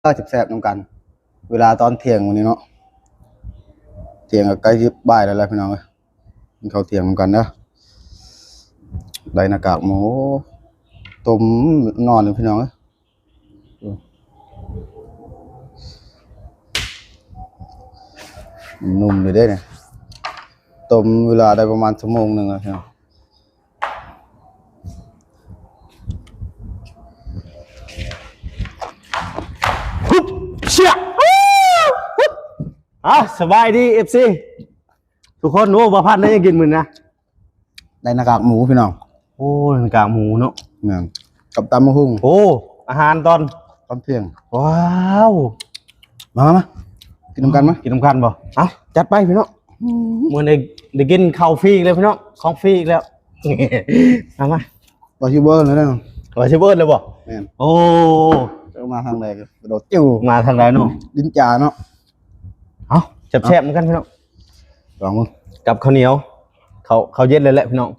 ເອີ ແຊບໆນຳກັນ ເວລາຕອນທ່ຽງມື້ນີ້ເນາະ ທ່ຽງກໍໃກ້ຊິບ່າຍແລ້ວແຫຼະພີ່ນ້ອງເອີຍ ກິນເຂົ້າທ່ຽງນຳກັນເດີ. ໄດ້ໜ້າກາກໝູ ຕົ້ມນອນຢູ່ພີ່ນ້ອງເອີຍ ນຸ່ມຢູ່ເດ້ນີ້ ຕົ້ມເວລາໄດ້ປະມານຊົ່ວໂມງໜຶ່ງແລ້ວພີ່ນ້ອງ. ຮຶບ ເຊຍ ຮຶບ ອ່າ ສະບາຍດີ ເອັຟຊີ ທຸກຄົນ. ໂອ້ ບ່າວພັນໄດ້ຫຍັງກິນມື້ນີ້ນະ? ໄດ້ໜ້າກາກໝູພີ່ນ້ອງ. ໂອ້ ໜ້າກາກໝູເນາະ. ແມ່ນ ກັບຕຳບັກຫຸ່ງ. ໂອ້ ອາຫານຕອນ ຕອນທ່ຽງ. ວ້າວ ມາ ມາ ມາ ກິນນຳກັນມາ ກິນນຳກັນບໍ່? ເອົ້າ ຈັດໄປພີ່ນ້ອງ. ມື້ນີ້ໄດ້ກິນເຂົ້າຟຣີອີກແລ້ວພີ່ນ້ອງ ຂອງຟຣີອີກແລ້ວ. ເອົາມາ ວ່າຊິເບີດແລ້ວເນາະ ວ່າຊິເບີດແລ້ວບໍ່? ແມ່ນ. ໂອ້ ເຈົ້າມາທາງໃດກໍກະໂດດຕິວ ມາທາງໃດເນາະ ດິນຈາເນາະ. ເອົາ ແຊບໆນຳກັນພີ່ນ້ອງ ລອງເບິ່ງ ກັບເຂົ້າໜຽວ ເຂົ້າ ເຂົ້າເຢັນເລີຍແຫຼະພີ່ນ້ອງ.